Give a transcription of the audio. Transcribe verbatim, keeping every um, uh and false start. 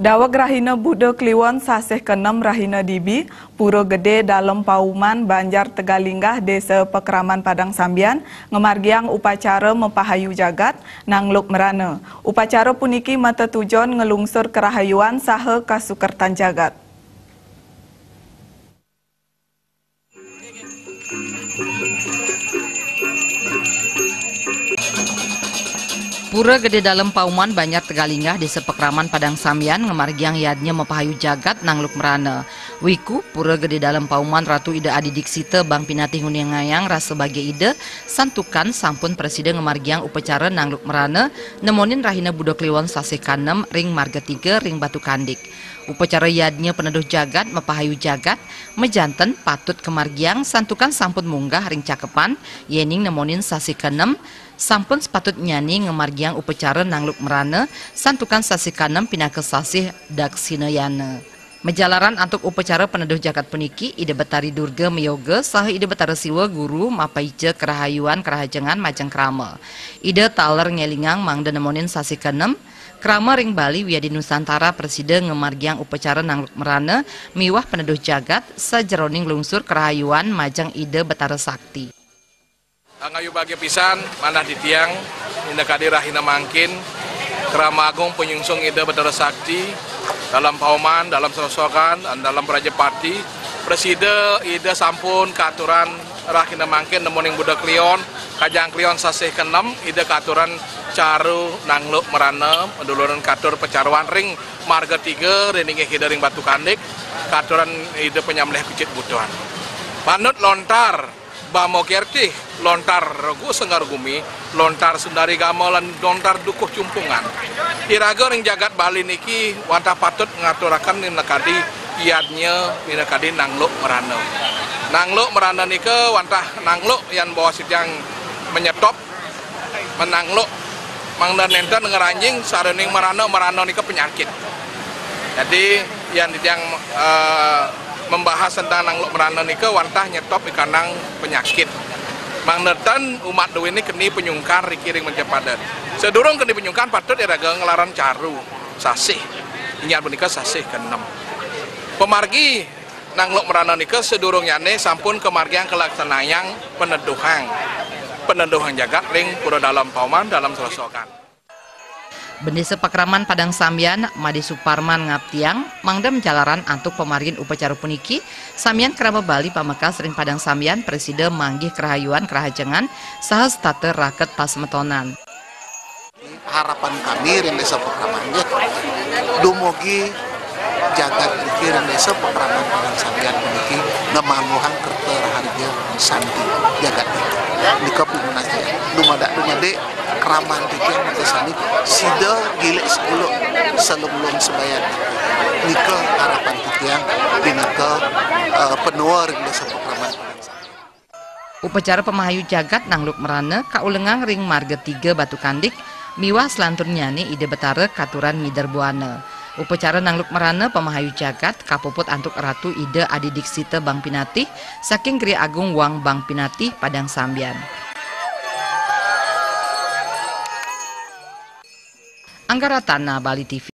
Daweg rahina Buda Kliwon sasih keenem rahina dibi, Pura Gede Dalem Pauman, Banjar Tegalinggah, Desa Pakraman Padang Sambian, ngamargiang upacara mapahayu jagat, Nangluk Merana. Upacara puniki matetujon nglungsur karahayuan saha kasukertan jagat. Pura Gede Dalem Pauman, Banjar Tegalinggah, Desa Pakraman Padang Sambian, ngamargiang yadnya mapahayu jagat Nangluk Merana. Wiku, Pura Gede Dalem Pauman Ratu Ida Adi Diksita Bang Pinatih nguningayang rasa bagia Ida, santukan sampun prasida ngamargiang upacara Nangluk Merana, nemonin rahina Buda Kliwon sasih kanem ring Marga Tiga ring Batu Kandik. Upacara yadnya paneduh jagat, mapahayu jagat, majanten patut kamargiang santukan sampun munggah ring cakepan, yening nemonin sasih kanem, sampun sepatutnyane ngamargiang upacara Nangluk Merana, santukan sasih kanem pinaka sasih daksinayana. Majalaran antuk upacara paneduh jagat puniki, Ida Betari Durga mayoga saha Ida Betara Siwa guru mapaica karahayuan karahajengan majeng krama. Ida taler ngelingang mangda nemonin sasih kanem, krama ring Bali wiadin Nusantara prasida ngamargiang upacara Nangluk Merana miwah paneduh jagat sajeroning nglungsur karahayuan majeng Ida Betara Sakti. Angayu bagia pisan manah titiang, inakadi rahina mangkin, krama agung panyungsung Ida Betara Sakti, Dalem Pauman, Dalem Serosogan, Dalem Prajapati, prasida Ida sampun katuran rahina mangkin nemoning Buda Kliwon, Kajang Kliwon sasih kanem, Ida katuran caru Nangluk Merana, duluran katur pacaruan ring Marga Tiga, ring inggih Ida ring Batu Kandik, katuran Ida panyamleh picit butuhan. Panut lontar Bama Kertih, lontar Regu Senggar Gumi, lontar Sundari Gama lan lontar Dukuh Cumpungan. Iraga ring jagat Bali niki wantah patut ngaturaken inakadi yadnya inakadi Nangluk Merana. Nangluk Merana nika wantah nangluk yan bawa sitiang menyetop, menangluk, mangda nenten ngranjing saraning merana, merana nika penyakit. Jadi, yan titiang, eh, membahas tentang Nangluk Merana nika wantah nyetop ikanang penyakit. Mangda ten umat duwini keni penyungkan riki ring mencapadan. Sedurung keni penyungkan patut iraga ngelaran caru sasih. Inggih punika sasih keenem. Pamargi Nangluk Merana nika sedurungnyane sampun kamargiang kalaksanayang paneduhang, paneduhang jagat ring Pura Dalem Pauman, Dalem Serosogan. Bendesa Pakraman Padang Sambian, Made Suparman ngaptiang, mangda majalaran antuk pamargin upacara puniki, samian krama Bali pamekas ring Padang Sambian prasida manggih karahayuan karahajengan saha setata raket pasemetonan. Harapan kami ring Desa Pakraman, nggih, dumugi jagat niki ring Desa Pakraman Padang Sambian puniki ngamangguhang kerta raharja santi jagat niki. Nika pinunas jagat. Dumadak dumadi kraman titiang nika sami sida gilik seguluk salunglung sabayan. Nika harapan titiang pinaka, eh, panua ring Desa Pakraman Padang Sambian. Upacara pamahayu jagat Nangluk Merana kaulengang ring Marga Tiga Batu Kandik, miwah salanturnyane Ida Betara katuran ngider buana. Upacara Nangluk Merana pamahayu jagat kapuput antuk Ratu Ida Adi Diksita Bang Pinatih saking Gria Agung Wang Bang Pinatih, Padang Sambian. Anggaratana, Bali T V.